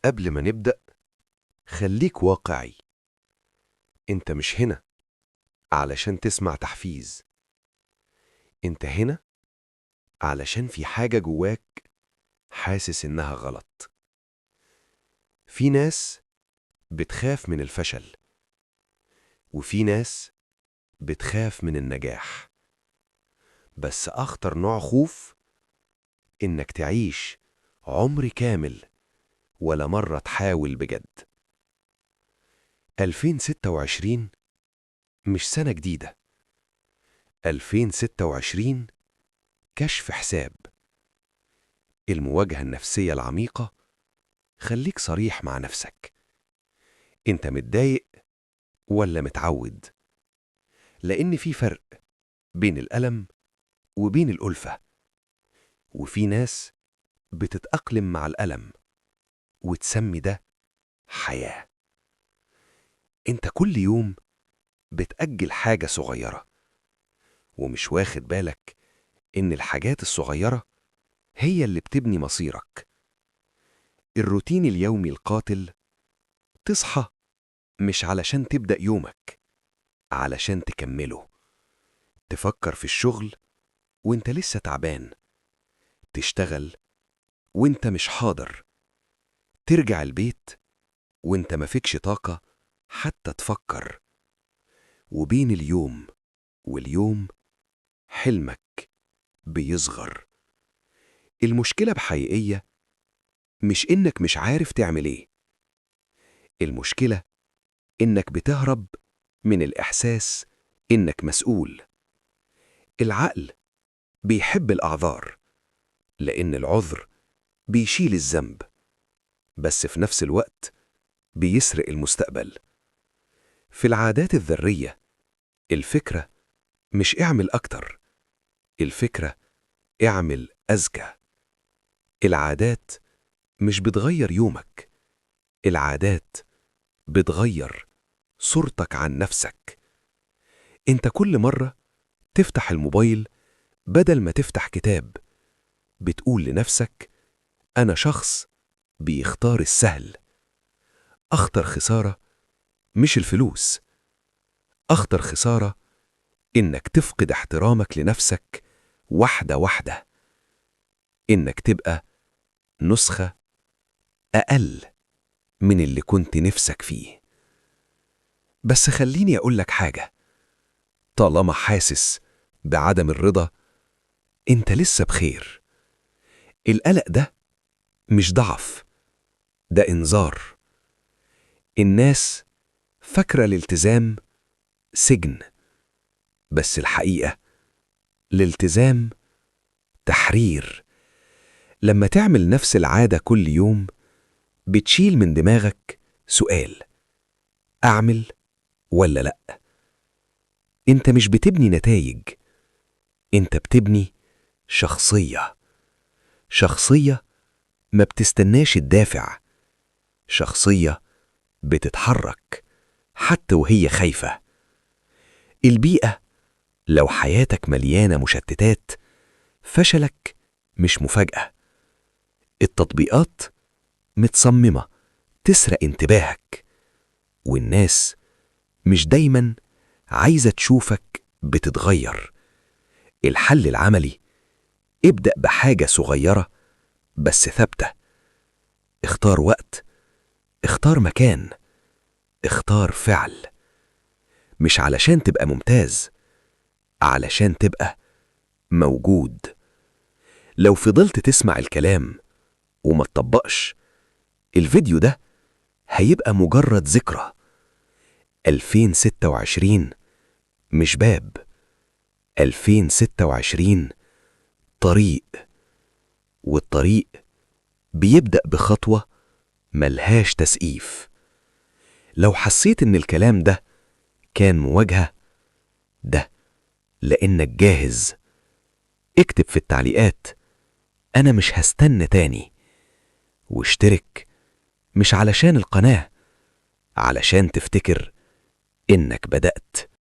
قبل ما نبدأ خليك واقعي. انت مش هنا علشان تسمع تحفيز، انت هنا علشان في حاجة جواك حاسس انها غلط. في ناس بتخاف من الفشل، وفي ناس بتخاف من النجاح، بس أخطر نوع خوف إنك تعيش عمر كامل ولا مرة تحاول بجد. 2026 مش سنة جديدة، 2026 كشف حساب. المواجهة النفسية العميقة. خليك صريح مع نفسك، انت متضايق ولا متعود؟ لأن في فرق بين الألم وبين الألفة، وفي ناس بتتأقلم مع الألم وتسمي ده حياة. انت كل يوم بتأجل حاجة صغيرة ومش واخد بالك إن الحاجات الصغيرة هي اللي بتبني مصيرك. الروتين اليومي القاتل. تصحى مش علشان تبدأ يومك، علشان تكمله. تفكر في الشغل وانت لسه تعبان، تشتغل وانت مش حاضر، ترجع البيت وانت مفيكش طاقة حتى تفكر. وبين اليوم واليوم حلمك بيصغر. المشكلة بحقيقية مش إنك مش عارف تعمل إيه، المشكلة إنك بتهرب من الإحساس إنك مسؤول. العقل بيحب الأعذار، لأن العذر بيشيل الذنب، بس في نفس الوقت بيسرق المستقبل. في العادات الذرية الفكرة مش اعمل أكتر، الفكرة اعمل أذكى. العادات مش بتغير يومك، العادات بتغير صورتك عن نفسك. انت كل مرة تفتح الموبايل بدل ما تفتح كتاب بتقول لنفسك أنا شخص بيختار السهل. أخطر خسارة مش الفلوس، أخطر خسارة إنك تفقد احترامك لنفسك واحدة واحدة، إنك تبقى نسخة أقل من اللي كنت نفسك فيه. بس خليني أقولك حاجة، طالما حاسس بعدم الرضا انت لسه بخير. القلق ده مش ضعف، ده إنذار. الناس فاكرة الالتزام سجن، بس الحقيقة الالتزام تحرير. لما تعمل نفس العادة كل يوم بتشيل من دماغك سؤال أعمل ولا لأ. انت مش بتبني نتائج، انت بتبني شخصية. شخصية ما بتستناش الدافع، شخصية بتتحرك حتى وهي خايفة. البيئة، لو حياتك مليانة مشتتات فشلك مش مفاجأة. التطبيقات متصممة تسرق انتباهك، والناس مش دايما عايزة تشوفك بتتغير. الحل العملي، ابدأ بحاجة صغيرة بس ثابتة. اختار وقت، اختار مكان، اختار فعل. مش علشان تبقى ممتاز، علشان تبقى موجود. لو فضلت تسمع الكلام وما تطبقش، الفيديو ده هيبقى مجرد ذكرى. 2026 مش باب، 2026 طريق، والطريق بيبدأ بخطوة ملهاش تسقيف. لو حسيت إن الكلام ده كان مواجهة، ده لأنك جاهز. اكتب في التعليقات أنا مش هستنى تاني، واشترك مش علشان القناة، علشان تفتكر إنك بدأت.